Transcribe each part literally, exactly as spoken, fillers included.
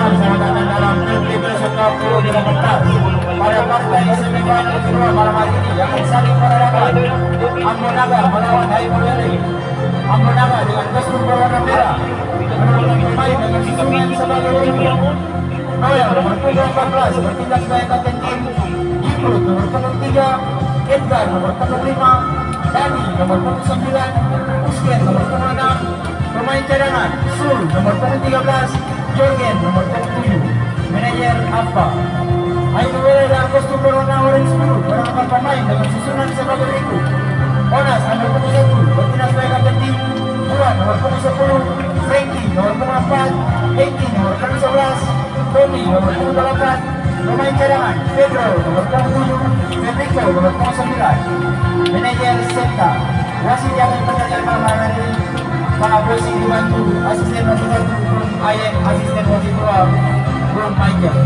Bersama datang dalam P P B S Cup U delapan belas. Pada partai semifinal kedua malam hari ini yang akan saling berhadapan, Ambo Naga melawan Hai Mulyani. Ambo Naga dengan kostum berwarna merah, menurunkan pemain dengan susunan sebagai berikut: Noel nomor punggung empat belas, bertindak sebagai kapten tim. Gimrut nomor punggung tiga, Edgar nomor punggung lima, Dani nomor punggung sembilan, Usken nomor punggung enam, pemain cadangan, Sul nomor punggung tiga belas, Jorgen nomor punggung tujuh. Manajer, Apa. Hai Mulyani dengan kostum berwarna orange biru, menurunkan pemain dengan susunan sebagai berikut: Onas nomor punggung satu, bertindak sebagai kapten tim. Juan nomor punggung sepuluh, Frankie nomor punggung empat, Eki nomor punggung sebelas, Tommy nomor punggung delapan, pemain cadangan, Pedro nomor punggung tujuh, Federico nomor punggung sembilan. Manajer, Septa. Wasit yang akan pertandingan malam hari ini, Pak Bosi dibantu asisten wasit satu, Bung Ayen asisten wasit dua, Bung Michael.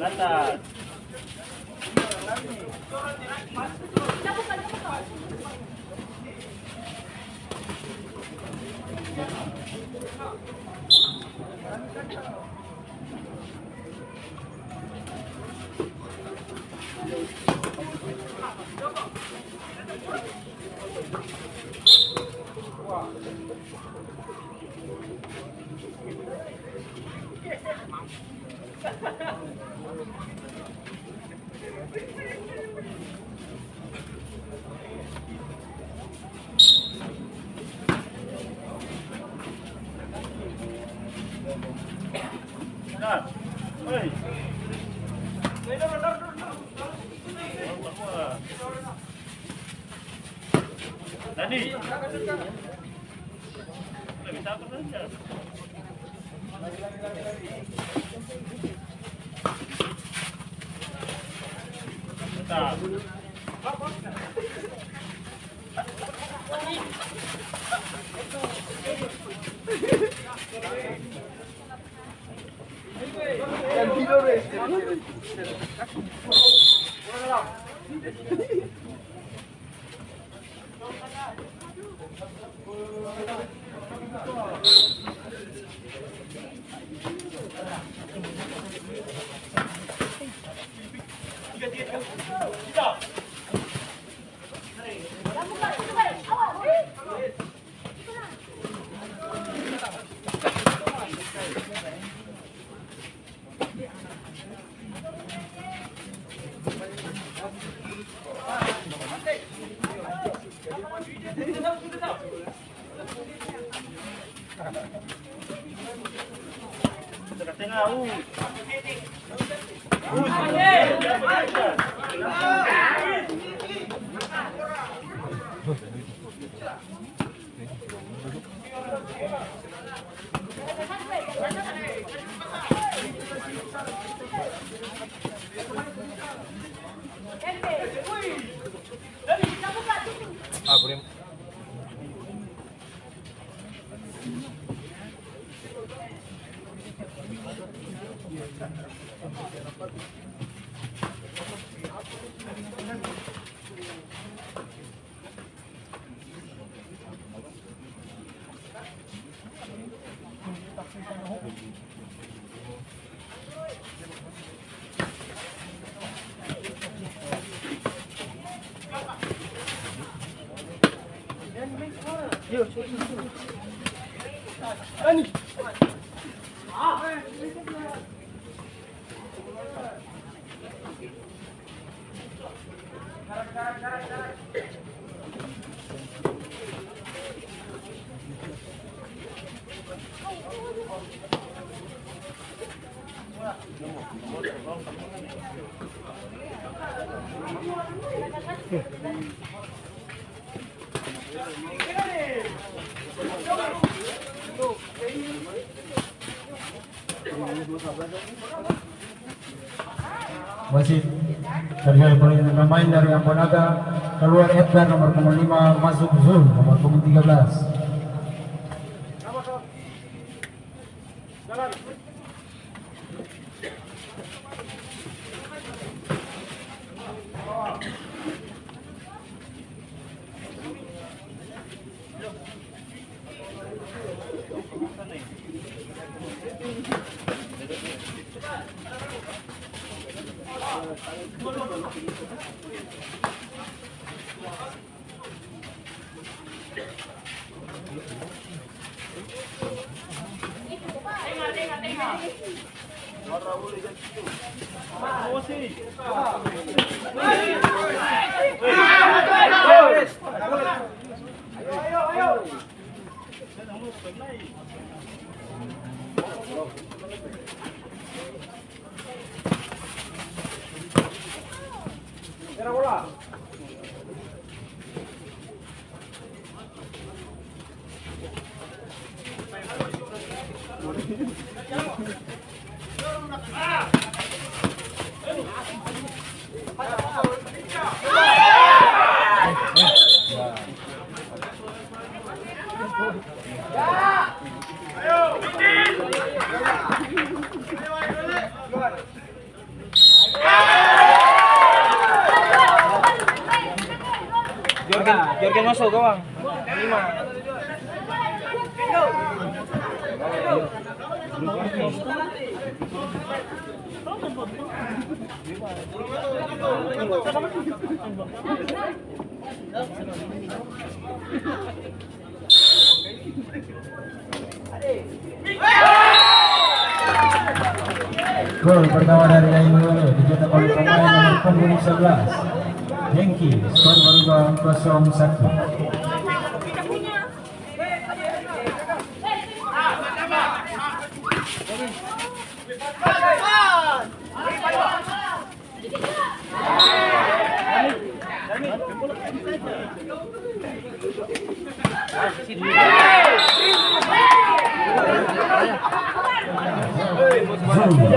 Atas. Dani. Wasit, terjadi pergantian pemain dari Ambo Naga, keluar Edgar nomor punggung lima, masuk Zul nomor punggung tiga belas. Jorgen maso, gawang. Lima. Gol pertama dari Aing Wele dicetak oleh pemain nomor punggung sebelas, Hengki, skor berubah kosong satu.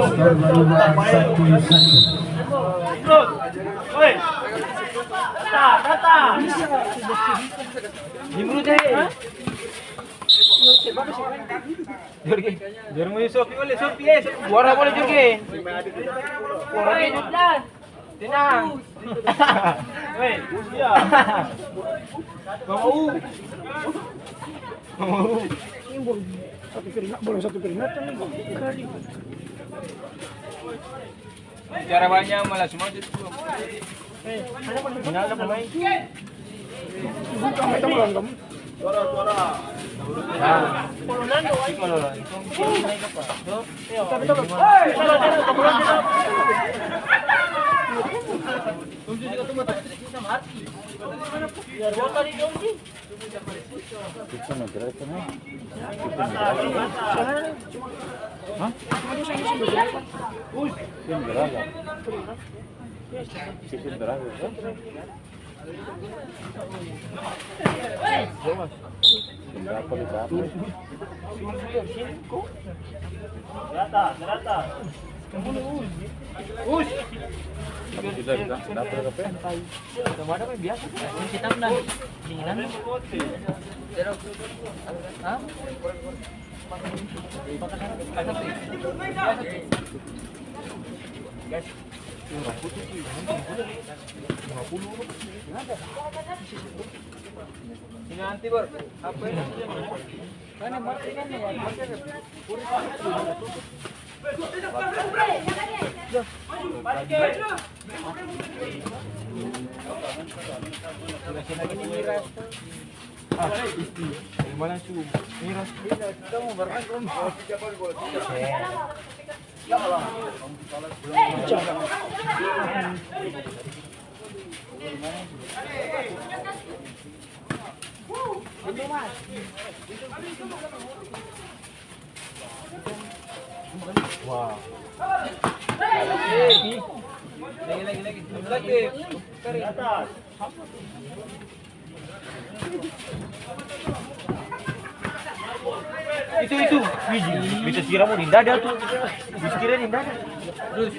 Skor berubah satu satu. Jorge, Jorge mo sopi, boleh sopi, eh, sopi. Suara boleh, Jorge. Suara boleh. Tenang. Weh, iya. Mama U. Mama U. Satu keringat, boleh satu keringat kan? Bicara banyak malah semua itu. Final ada pemain. Bukan, kita mau lawan kamu. Suara, suara. Nah, kalau langsung naik apa? Tuh, iya. Tapi, tapi, Biar gua tadi dong sih. Itu mah gerakan, eh. Itu mah gerakan. Hah? Itu gerakan. Itu gerakan, kan? Coba. Berapa di berapa? Gerata, gerata. Us. Tapi tidak, tidak, tidak apa-apa. Yang ada mah biasa. Ini kita menang. Dinginan. Hah? Guys. Ini nanti, Bor. Apa ini? Ah, isti. Dari mana su? Miras. Kita mau bareng, Om. Wah. Lagi, lagi, lagi. Lagi. Ke atas. Itu, itu. Wih, bisa siram di dada tuh. Bisa siram di dada. Terus.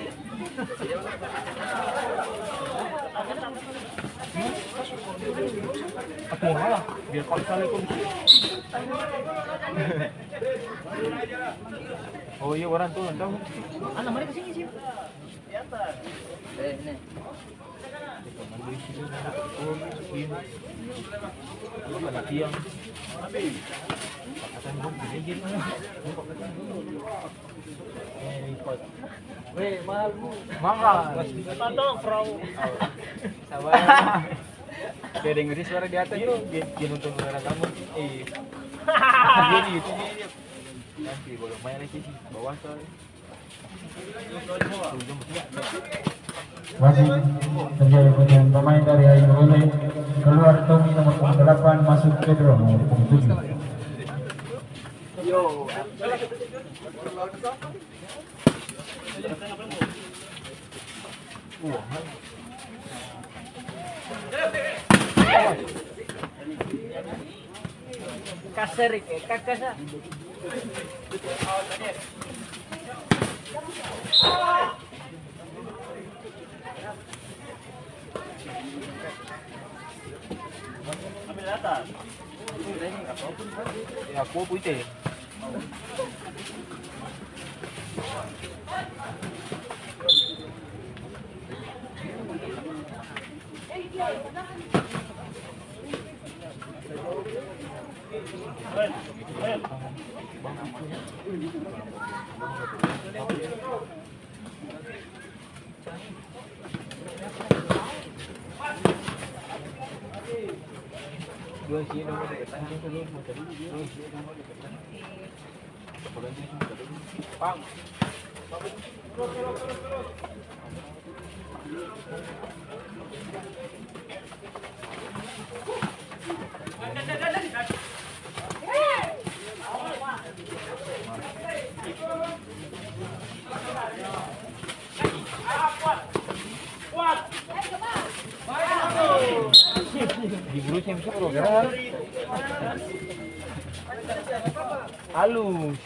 Aku mau ngalah, biar paksa lagi kondisi. Oh iya, orang tuh, tahu. Anak mana kesini sih? Eh, ini. Mangga. Sabar. Dia dengerin suara di atas tuh, dia, dia nonton suara kamu. Iya. Dia di YouTube dia. Nanti boleh main lagi sih, bawah soalnya. Masih terjadi pergantian pemain dari Aing Wele, keluar Tommy nomor punggung delapan, masuk Pedro nomor punggung tujuh. Kasar, eh, kakak sa. Ya, aku pun itu. Di bulu sensor, bro. Halus.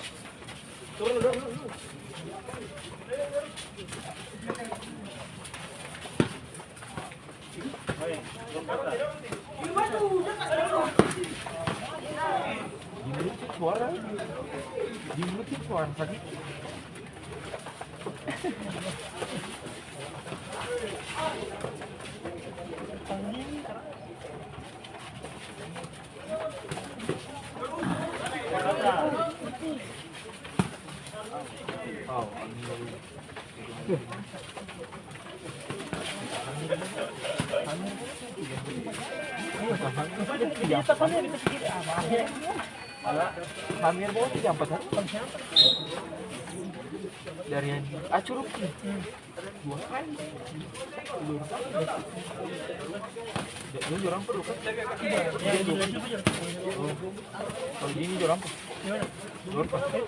Di mulut sih suara. Di mulut sih suara sakit. Hamir bawa tiga empat hari. Dari yang acuruk nih. Dua kali. Dua kali. Ini orang perlu kan? Oh. Kalau ini orang perlu. Orang perlu.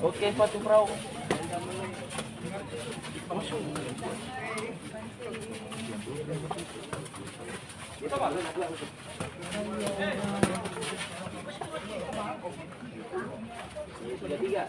Oke, sepatu perahu. Sudah tiga.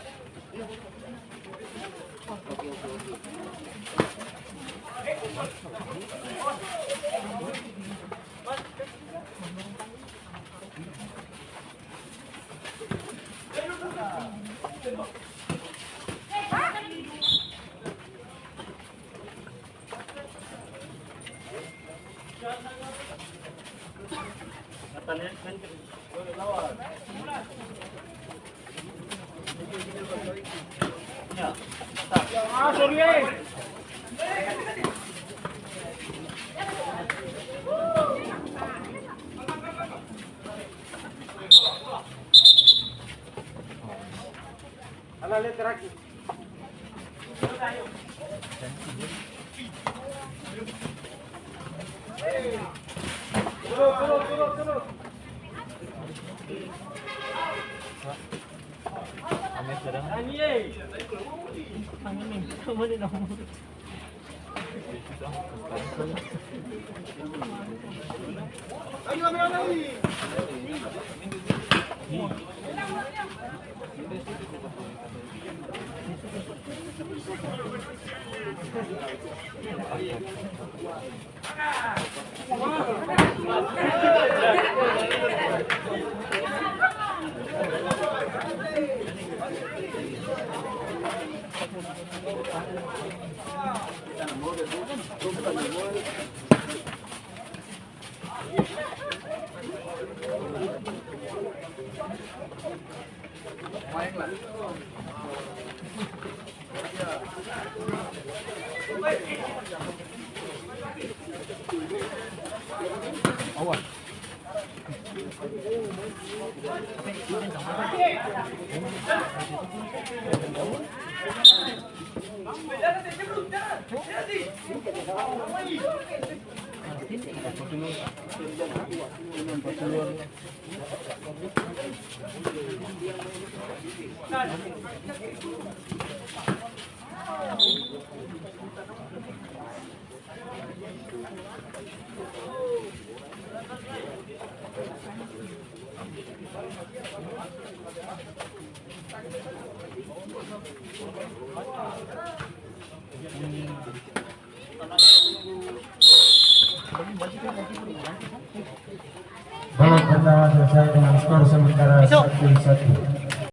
Babak pertama selesai dengan skor sementara satu satu.